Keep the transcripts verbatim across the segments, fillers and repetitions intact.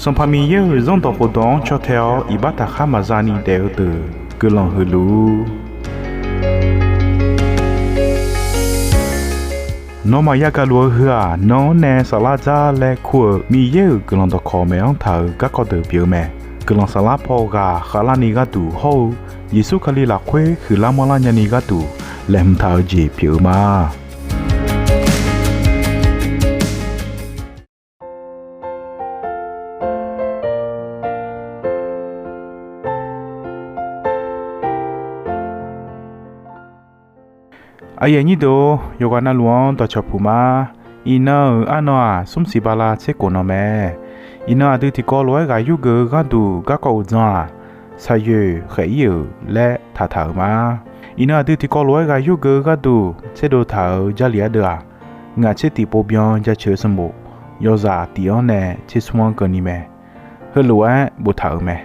Sanqpaq Miqyaer-euq Zanrdawq khofdawq-anr caw tae-awr iqbax taqkhar maqza ni daef-eu deuq guiqlanq huiq luf-ur. Nawmaf yagaq luf-eu heu-aq, nan-anr nae saflar dzar laer kur-euq Miqyaer-euq guiqlanq dawqkawq maeq-anr taq-euq garkawv deuq pyeuf-eu mae. Guiqlanq saflar paw ghaq khavlarni gharduq hawr-eu Yeqsur Kali lafkhoer huiqlar manrlar nyani gharduq laeqhmq taq-eu jeq pyeuf-eu ma. Aqyuif aqnyir deuq-or, yawqghaq navluf-anr dawqcawq puq ma. Iqnan-euq arnan-aq, smr siq bala tser khof nan mae. Iqnan aqdui tiqkawv lof-aer ghaq yurgeuf-eu gharduq garkawv uqdzan-aq, Saqyoeq khaef-ir-euq laer taqtaq-euq ma. Iqnan aqdui tiqkawv lof-aer ghaq yurgeuf-eu gharduq tserdov taq-euq Jarlif ardeuv-aq, ngaq tser tiq pov byan jaceuq-eu sanqbof yawzaq tiq-anr nae tser smr-anr keuvni mae. Heulof-aer boftaq-euq mae.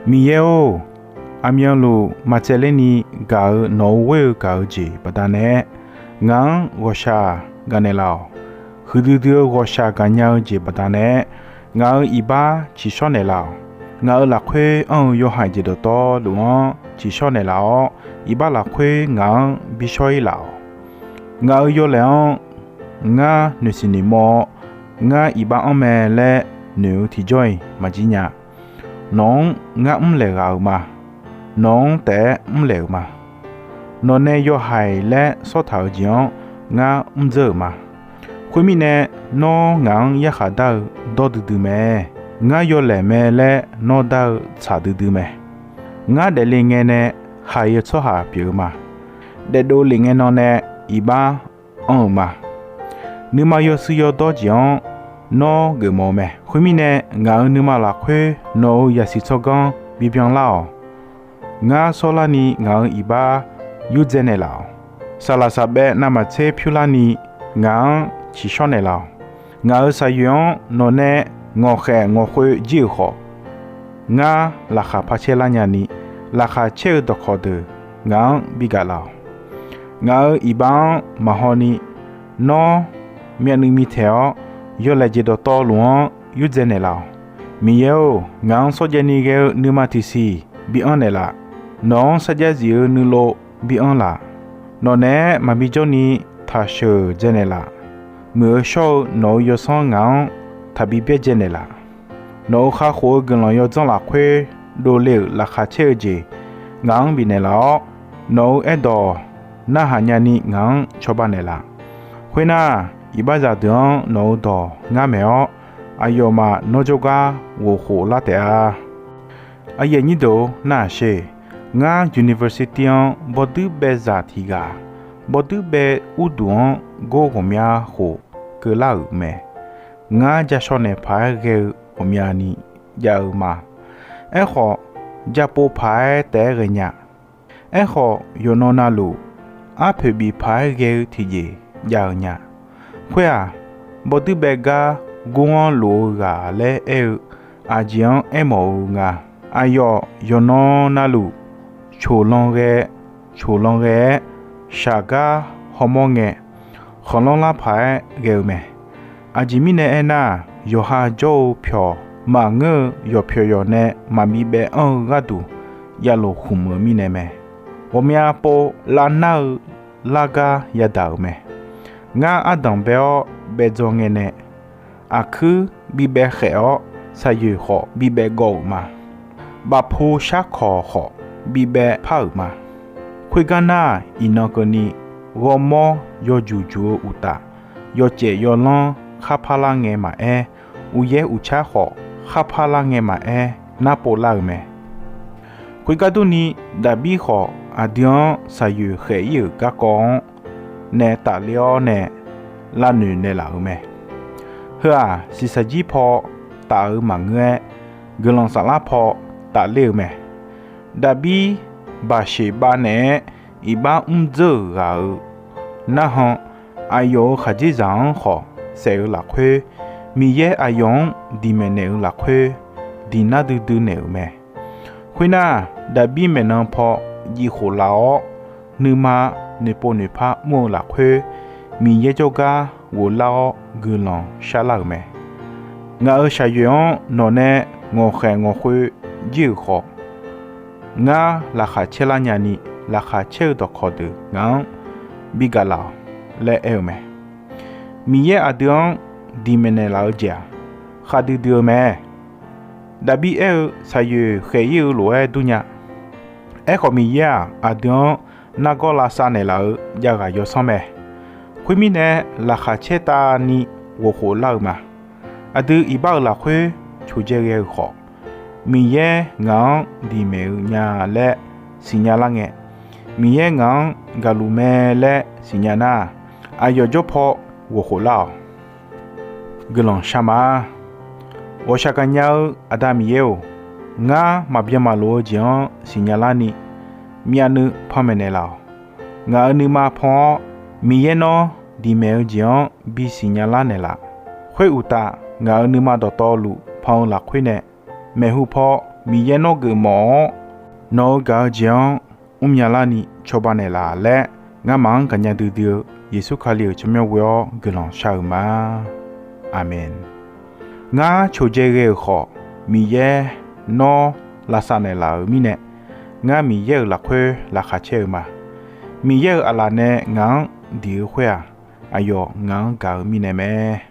Miqyaer-or, aqmyanluf maqtsaevler ni gaq-eu nawq-euq ghoer-eu gaq-eu jeq baqdanae aer, ngaq-anr ghawqshaq gaqnaeq laf-awq. Huiqdui dui-eu ghawqshaq gaqnya-eu jeq baqdanae aer, ngaq-euq iqbax tsiqshawr naeqlaf-awq. Ngaq-euq lafkhoer anr-eu yawhaiq jeq dawqtawvluf anr tsiqshawr naeqlaf-awr, iqbax lafkhoer ngaq-anr bishawr-ir laf-awq. Ngaq-euq yawlaeq-anr ngar noeqsiq noeqmawr-awr, ngar iqbax anr mae laer noeq-eu tiqjawr-iq maqjir nya. Nawq-anr ngar mrlaeq ghaq-euq ma. Nawq-anr taef-aer mrlaeq-euq ma. Nawq nae yawhaiq laer sawrtaq-euq jeq-anr ngar mrdzeur-euq ma. Khoermirnae, nawr ngaq-anr yarkhaq dar-eu dawr duidui mae. Ngar yawlaeq mae laer nawr dar-eu tsaq duidui mae. Ngar daefle ngae nae haiq-eu tsawrhaq pyeuf-eu ma. Daefdov lef ngae nan nae iqbax anr-euq ma. Nuima yawshuif yawdawr jeq-anr nawr geufmawf-eu mae. Khoermirnae, ngaq-euq nuima lafkhoer nawq-euq yasiq tsawrganr bibyan lar-awq. Ngar shawrlarni ngaq-euq iqbax yurdzae naeqlaf-awq. Saqlaq saqbaev navmaqtser pyurlarni ngaq-anr tsiqshawr naeqlaf-awq. Ngaq-euq saqyoeq-anr nawq nae ngawqkhaeq ngawqkhoev jir-euq khawf, ngar laqkhaq par caer lar nyani, laqkhaq caer-eu dawqkawq deuq ngaq-anr bigaq laf-awq. Ngaq-euq iqbax-anr maqhaw ni, nawr myavnuiv mitaeq-awr yawlaeq jeq dawqtawvluf-anr yurdzae naeqlaf-awq. Miqyaer-or, ngaq-anr shawrjaev ni ghae-eu nuima tiqsiq bi anr naeqlaf. Nawq-anr sarjax zif-eu nuilov bi anr laf. Nawq naeq-aer maqbi jawrni taqsheuq dzae naeqlaf. Muiq-eu shawr-eu nawq-euq yawsanr ngaq-anr taqbi byaerdzae naeqlaf. Nawq-euq kakhof-eu guiqlanq yawdzanr lafkhoer dovle-euq laqkhaq caer-eu jeq ngaq-anr bifnaeq laf-awr, nawq-euq aerdawq narhaq nyani ngaq-anr cawba naeqlaf. Khoernar, iqbaxzaq deuq-anr nawq-euq dawq ngar maeq-awr, aqyawfmaf nawr jawrgar ghof khof lar taef-a. Aqyuif aqnyir deuq-or, narhaq sher. Ngar university-anr bawduir baezaq tiq ghaq, bawduir bae urduq-anr gor ghawqmya khof keuvlar-euq mae. Ngar ja shaw naeq paq-aer ghae-eu ghawqmyani jav-eu ma. Aerkhawf, ja pov paq-aer taef-aer ghaenya. Aerkhawf, yawqnan navluf arpoeq bif paq-aer ghae-eu tiqjeq jav-eu nya. Khoer-aq, bawduir bae gar gor-anr lof-eu ghaq laer aer-eu aqjeq-anr aermawf-eu nga. Aqyawf yawqnan navluf coqlan ghae, coqlan ghae-aer shaq gar hawmawr ngae, khanqlanr lar paq-aer ghae-eu mae. Aqjeq mirnae aernar, yawqha jawr-eu pyawq maqngeur-eu yawqpyawq yawq nae maqbi baef anr-eu gharduq javlof khmq-eu mirnae mae. Ghawqmya pov lavnar-eu lar gar yadaq-euq mae. Ngar ardanq bae-awr baedzaw ngae nae, aqkuir bi bae khaef-awr, saqyoeq khawf bi bae gawv-euq ma. Bafpu sharkawq khawf bi bae par-euq ma. Khoergar nar, iqnan keuvni ghawrmawr yawjuq juq-eu uqtaf, yawcaef yawlanr kharpar lar ngae maqaer, uqyaer uqcar khawf kharpar lar ngae maqaer, narpov lar-euq mae. Khoergar durni, Daqbir khawf aqdui-anr saqyoeq khaef-ir-euq garkawv-anr nae tafler-awr nae lavnoeq naeqlaf-euq mae. Heu-aq, shiqshaq jir paw taf-eu maqngeur-aer, guiqlanq saflar paw tafler-eu mae. Daqbir Baqseqbav naeq-aer iqbax mrdzeur-euq ghaq-euq narhan, aqyawf-euq khaqdzerzaq-anr khawf saef-eu lafkhoer, Miqyaer aqyawf-anr diq maeqnaeq-eu lafkhoer, diq nar duidui naeq-euq mae. Khoernar, Daqbir maeqnan paw jiv khof laf-awr, nuima noeqpov noeqpar mr-eu lafkhoer, Miqyaer jawrgar ghoflar-awr guiqlanq sharlar-euq mae. Ngaq-euq shaqyoeq-anr nawq nae ngawqkhaeq ngawqkhoer jir-euq khawf, ngar laqkhaq caer lar nyani, laqkhaq caer-eu dawqkawq deuq ngaq-anr bi gaqlaf-awq laer aer-eu mae. Miqyaer aqdui-anr diq maeqnaeq laf-eu jeq-aq, khaqdui dui-eu mae. Daqbir aer-eu, shaqyoeq khaeq-ir-eu lof-aer durnya. Aerkhawf, Miqyaer-aq, aqdui-anr nargawr lavsav naeqlaf-eu javghaq yawsanr mae. Khoermirnae, laqkhaq caer tavni ghofkhof lar-eu ma. Aqdui iqbax-euq lafkhoer coqdzae ghae-eu khawf, Miqyaer ngaq-anr diq maeq-eu nya laer siqnya lar ngae, Miqyaer ngaq-anr gaqluf mae laer siqnya nar, aqyawf jawr paw ghofkhof lar-awq. Guiqlanq shar ma. Ghawqshaq gaqnya-eu Aqda Miqyaer-or, ngar maqbyan maqlof-eu jeq-anr siqnya larni, myavnuiv panmaeq naeqlaf-awq. Ngaq-euq nuima pan-awr, Miqyaer nawr diq maeq-eu jeq-anr bisiq nya lar naeqlaf. Khoeruqtaf, ngaq-euq nuima dawqtawvluf pan-eu lafkhoer nae, maeqhu paw Miqyaer nawr geufmawf-awr, nawq-eu gaq-eu jeq-anr mrnya larni cawba naeqlaf laer, ngamaf-anr gaqnya duidui-eu Yeqsur Kali-euq tsawrmyanr ghoe-awr guiqlanq shar-euq ma. Aqmeq. Ngar coqdzae ghae-euq khawf, Miqyaer nawr lavsav naeqlaf-euq mirnae, ngar Miqyaer-euq lafkhoer laqkhaq caer-eu ma. Miqyaer-euq aqlaf nae ngaq-anr diq-eu khoer-aq, aqyawf ngaq-anr gaq-eu mirnae mae.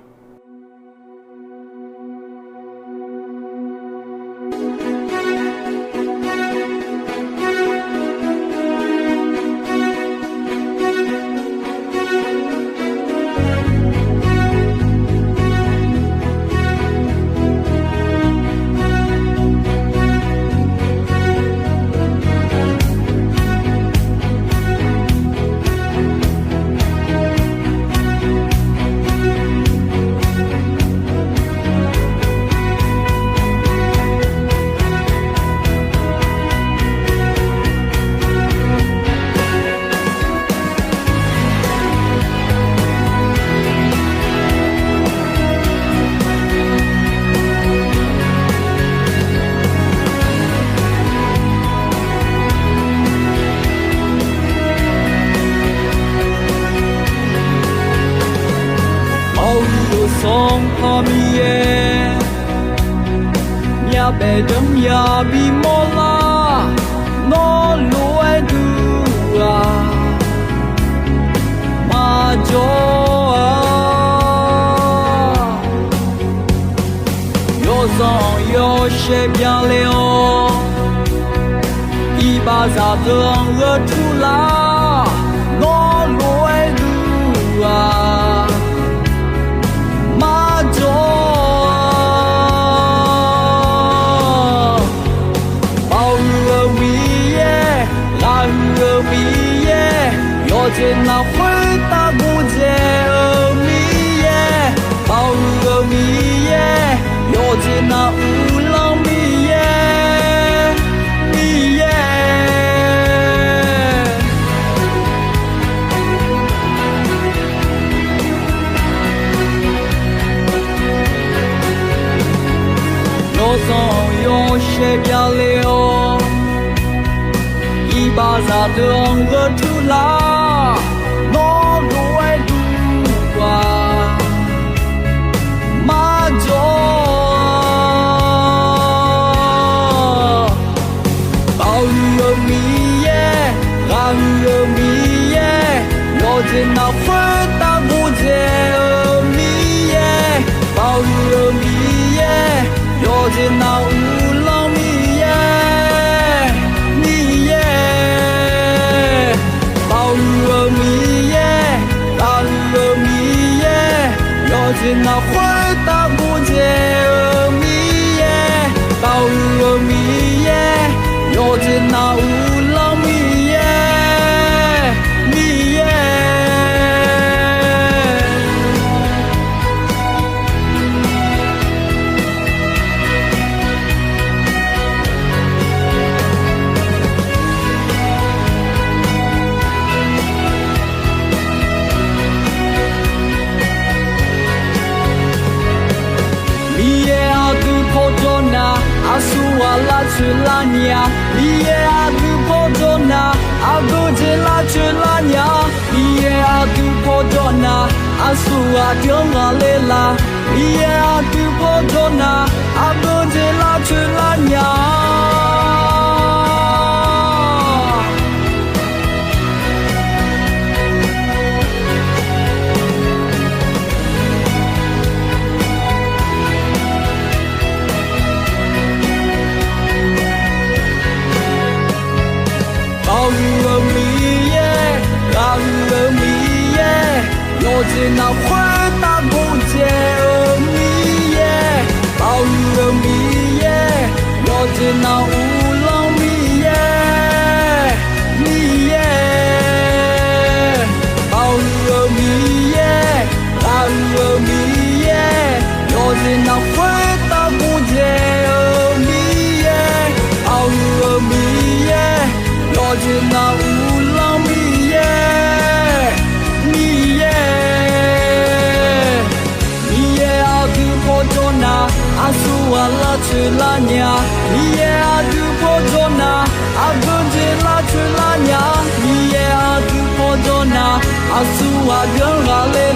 Baoq-eu Sanqpaq Miqyaer, myavbaef deuq-anr ya bimawr lar, nawr lof-aer duq-aq, maqjawr-a. Yawzanq yawshaef byale-awr, iqbaxzaq deuq-anr gheurtur lar, nawr lof-aer duq-aq, maqjawr-a. Baoq huiq-eu Miqyaer, ghaq huiq-eu Miqyaer, yawqjeq nav khoertav gordzae-eu Miqyaer, baoq huiq-eu Miqyaer, yawqjeq nav uvlanr Miqyaer, Miqyaer. Yawzanq yawshaef byale-awr, iqbaxzaq deuq-anr gheurtur lar, nawr lof-aer duq-aq, maqjawr-a. Baoq huiq-eu Miqyaer, ghaq huiq-eu Miqyaer, yawqjeq nav khoertav gordzae-eu Miqyaer, baoq huiq-eu Miqyaer, yawqjeq nav uvlanr Miqyaer, Miqyaer. Baoq huiq-eu Miqyaer, ghaq huiq-eu Miqyaer, yawqjeq nav khoertav gordzae-eu Miqyaer, baoq huiq-eu Miqyaer, yawqjeq nav uvlanr Miqyaer, Miqyaer. Miqyaer aqdui pawjawr nar, aqsurghaq lavcoeq lar nya. Miqyaer aqdui pawjawr nar, aqgeujeq lavcoeq lar nya. Miqyaer aqdui pawjawr nar, Aqsur aqdui-anr ghaqler lar, Miqyaer aqdui paw jawr nar, aqgeu jeq lavcoeq lar nya-a. Ghaqhuiq-eu Miqyaer, ghaqhuiq-eu Miqyaer, yawqjeq nav khoertav gordzae-eu Miqyaer, ghaqhuiq-eu Miqyaer, yawqjeq nav uvlanr Miqyaer, Miqyaer, ghaqhuiq-eu Miqyaer, ghaqhuiq-eu Miqyaer, yawqjeq nav khoertav gordzae-eu Miqyaer, ghaqhuiq-eu Miqyaer, yawqjeq nav uvlanr Miqyaer, Miqyaer, Miqyaer aqdui paw jawr nar, aqsur ghaq lavcoeq lar nya. Miqyaer aqdui paw jawr nar, aqgeu jeq lavcoeq lar nya. Miqyaer aqdui paw jawr nar, aqsur aqdui-anr ghaqler